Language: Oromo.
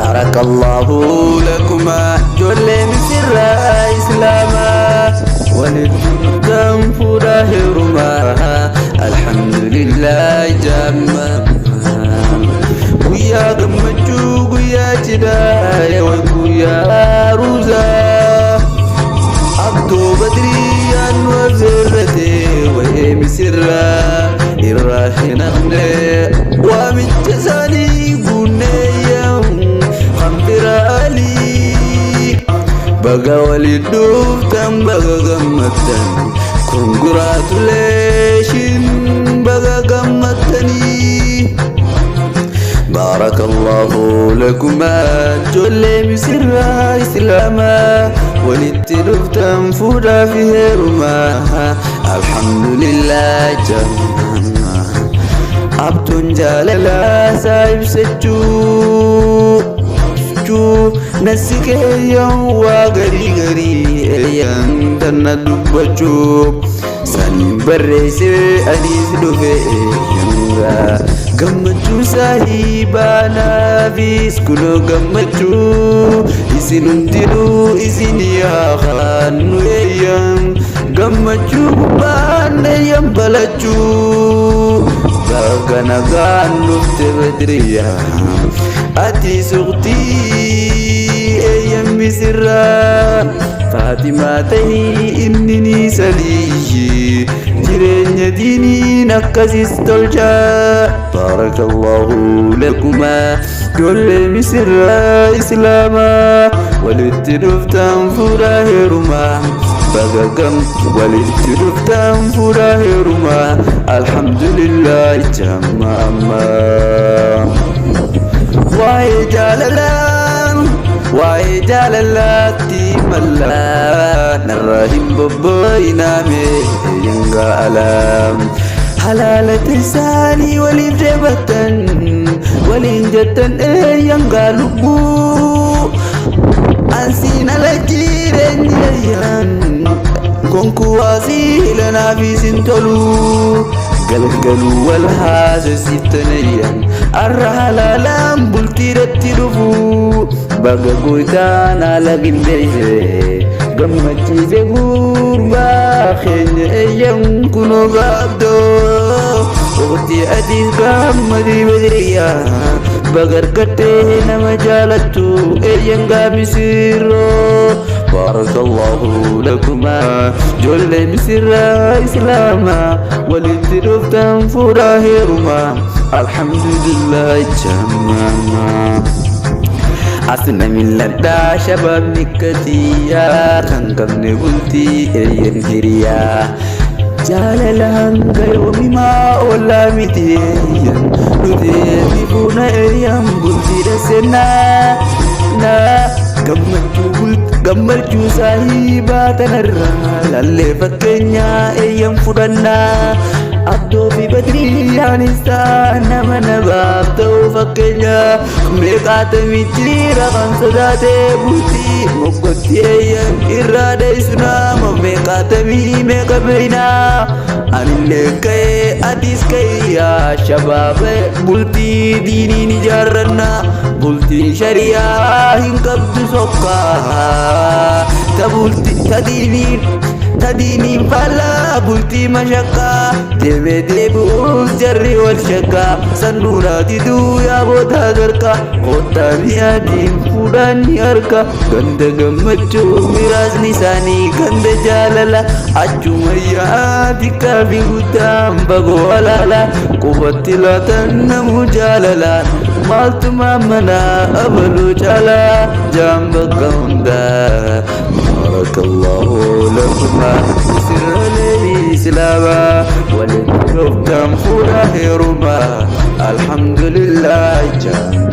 Baarakallaahu lakumaa ijoollee misirraa islaamaa walitti dhuftan fuudhaa heerumaa alhamdulillah jaammaa. Guyyaa gammachuu, guyyaa cidhaa, guyyaa aruuzaa. Abdoo Badriyyaan nu affeerrate, wa'ee misirraa irraa hin hafne, waamicha isaanii guunneeyyan kan alii. Baga waliin dhuftan, baga gammaddan, congratulation, baga gammaddanii. Baarakallahu lakumaa ijoollee misirraa islaamaa walitti dhuftan fuudhaa fi heerumaa alhamdulillah jannaa. Abduun jaalalaa isaa ibsachuu nasi keeyyan waa garii garii eeyyan tanna dubbachuu saniin barreessee aniis dhufe eeyyangaa gammachuu saahibaanaafis kunoo gammachuu isin hundinuu isin yaa kaannu eeyyan gammachuu gubbaan eeyyan balachuu. Baga nagaan dhufte Badriyaa, ati suqtii eeyyan misirraa Faatimaa tahii inni ni saliyyi jireenya diiniin akkasis tolchaa. Baarakallahu lakumaa ijoollee misirraa islaamaa walitti dhuftan fuudhaa heerumaa, baga gam walitti dhuftan fuudhaa heerumaa alhamdulillah jamma ammaa. Waa'ee jaalalaa, waa'ee jaalalaatti mallaa narraa hin bobbooyinaame yangaa alaam halaalata isaanii waliif deebattan waliin jettan eeyyangaa lubbuu ansiin ala jireenyi eeyyan konkuwaasii lanaafis hin tolu galgaluu wal haasofsiiftan eeyyan arra halaalaan bultiidhatti dhufu. Baga goytaan haala qindeesse gammachiise gurbaa keenya eeyyan kunoo gaabdoo waqtii atiis gammadii Badriyaa baga argattee nama jaalattu eeyyan gaamisirroo. Baarakallahu lakumaa ijoollee misirraa islaamaa walitti dhuftan fuudhaa heerumaa alhamdulillah jammaa. Asna milladhaa shabaabni katiyyaa kan qabne bultii eeyyan hiriyaa jaalala hanga yoomimaa ollaa miti eeyyan nuti fuuna eeyyan bultiidha sennaa na gammachuu gammachuu saahibaa tanarraa lallee fakkeenyaa eeyyan fudhannaa. Abdoo fi Badriyyaanis ta'an nama namaaf ta'uu fakkeenya meeqaatamii jira kan sodaatee bultii moggotti eeyyan irraa dheessu nama meeqaatamii meeqa beeynaa. Anillee ka'ee atis ka'ee shabaaba bultii diiniin ijaarrannaa, bultiin shari'aa hin qabdu sokkaa ta bultii ta diiniin ta diiniin faallaa bultii mashaqqaa deemee deebi'uus jarri wal shakkaa sanduunaa diduu yaa boodaa garkaa kottaa mi'aatiin fuudhaanii harka ganda gammachuu miraasni isaanii ganda jaalala achuma yaa xiqqaa fi guddaan bagoo alaala qubatti laatan namuu jaalalaan maaltu manaa abaluu caalaa jaan bakka hundaa. Baarakallahu lakumaa sirralee islaamaa walitti dhuftan fuudha heerumaa alhamdulillah jammaa.